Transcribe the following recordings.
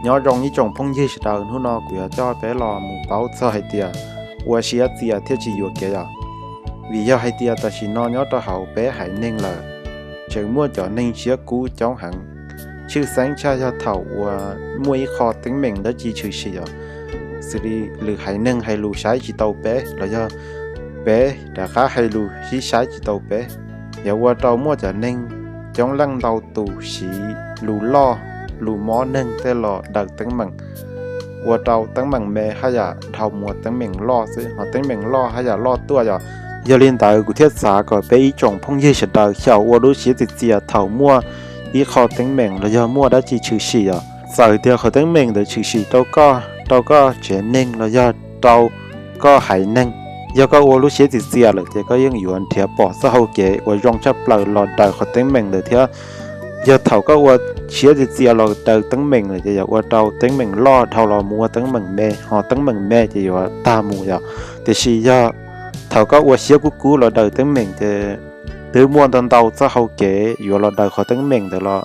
Nyob zoo ib tsoom phooj ywg sawv daws, hnub no kuv yuav coj peb los mus paub txog hais tias ua siab txias thiaj tsis yuam kev os. Vim yog hais tias tam sim no nyob rau hauv peb haiv neeg lawm, tseem muaj cov neeg siab kub coob heev. Tshwj xeeb tshaj yog thaum uas muaj ib qho teeb meem dab tsi tshwm sim os, xws li lwm haiv neeg hais lus saib tsis tau peb los yog peb rov qab hais lus sib saib tsis tau peb, yuav ua rau muaj cov neeg coob leej ntau tus siv lus loj, lus mob neeg tej los daws teeb meem, ua rau teeb meem me haj yam dhau mus ua teeb meem loj xwb, ho teeb meem loj haj yam loj tuaj yom. Yog li ntawd kuv thiaj xav kom peb ib tsoom phooj ywg sawv daws xyaum ua lub siab txias txias thaum muaj ib qho teeb meem los yog muaj dab tsi tshwm sim os. Txawm tias qhov teeb meem ntawd tshwm sim rau koj, rau koj tsev neeg los yog rau koj haiv neeg, yog koj ua lub siab txias txias lawm ces koj yeej yuav nrhiav pom txoj hau kev uas zoo tshaj plaws los daws qhov teeb meem ntawd thiab. Yog thaum koj ua siab txias txias los daws teeb meem lawm ces yuav ua rau teeb meem loj dhau los mus ua teeb meem me, ho teeb meem me ces yuav tag mus yom. Tiam sis yog thaum koj ua siab kub kub los daws teeb meem ces twb muaj ntau ntau txoj hau kev yuav los daws qhov teeb meem ntawd los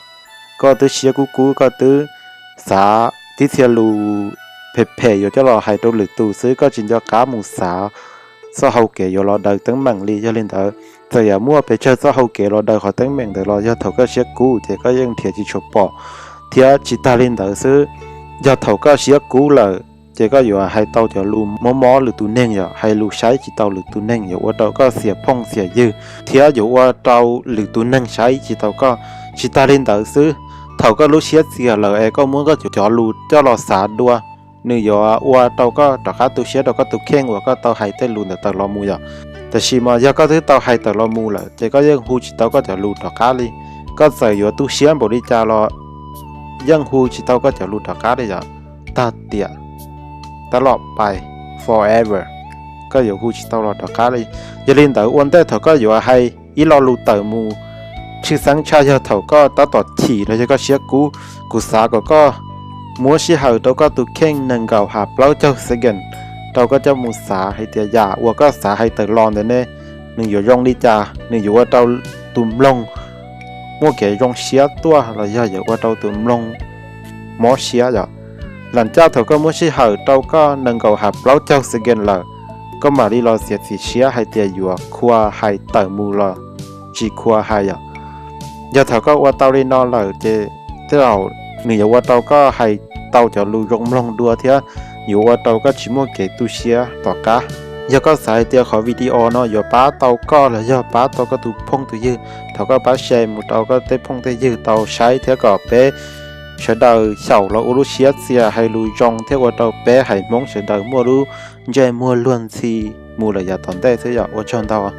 koj twb siab kub kub, koj twb xav tib txhia lus phem phem yuav coj los hais rau lwm tus xwb, koj tsis nco qab mus xav txoj hau kev yuav los daws teeb meem li. Yog li ntawd, txawm yog muaj pes tsawg txoj hau kev los daws qhov teeb meem ntawd los yog thaum koj siab kub ces koj yeej nrhiav tsis tshua pom. Thiab tsis tag li ntawd xwb, yog thaum koj siab kub lawm ces koj yuav hais tau cov lus mob mob lwm tus neeg yom, hais lus saib tsis tau lwm tus neeg, yuav ua rau koj xiam phooj xiam ywg thiab yuav ua rau lwm tus neeg saib tsis tau koj. Tsis tag li ntawd xwb, thaum koj lub siab txias lawm es koj muab koj cov lus coj los xav dua, nws yuav ua rau koj rov qab tu siab rau koj tus kheej uas koj tau hais tej lus ntawd tawm los mus yom. Tiam sis mas yog koj twb tau hais tawm los mus lawm ces koj yeej hu tsis tau koj cov lus rov qab li. Koj txawm yuav tu siab npaum li cas los yeej hu tsis tau koj cov lus rov qab li yom. Tag tiam, tab loj pais, forever, koj yuav hu tsis tau los rov qab li. Yog li ntawd ua ntej thaum koj yuav hais ib lo lus tawm mus, tshwj xeeb tshaj yog thaum koj tab tom chim los yog koj siab kub, kuv xav kom koj muab sij hawm rau koj tus kheej nees nkaum has plaub caug second rau koj coj mus xav hais tias yam uas koj xav hais tawm los ntawd ne, nws yuav zoo li cas, nws yuav ua rau tus mloog muaj kev zoo siab tuaj los yog yuav ua rau tus mloog mob siab yom. Lam caj thaum koj muab sij hawm rau koj nees nkaum has plaub caug second lawm, koj mam li los txiav txim siab hais tias yuav khua hais tawm mus los tsis khua hais yom. Yog thaum koj ua tau li no lawm ces tej zaum nws yuav ua rau koj hais tau cov lus zoo mloog dua thiab yuav ua rau koj tsis muaj kev tu siab tom qab. Yog koj xav hais tias qhov video no yuav pab tau koj los yog pab tau koj tus phooj tus ywg, thov koj pab share mus rau koj tej phooj tej ywg tau saib thiab kom peb sawv daws xyaum los ua lub siab txias hais lus zoo thiab ua rau peb haiv Hmoob sawv daws muaj lub ntsej muag luag ntxhi mus lawm yav tom ntej xwb yom. Ua tsaug ntau.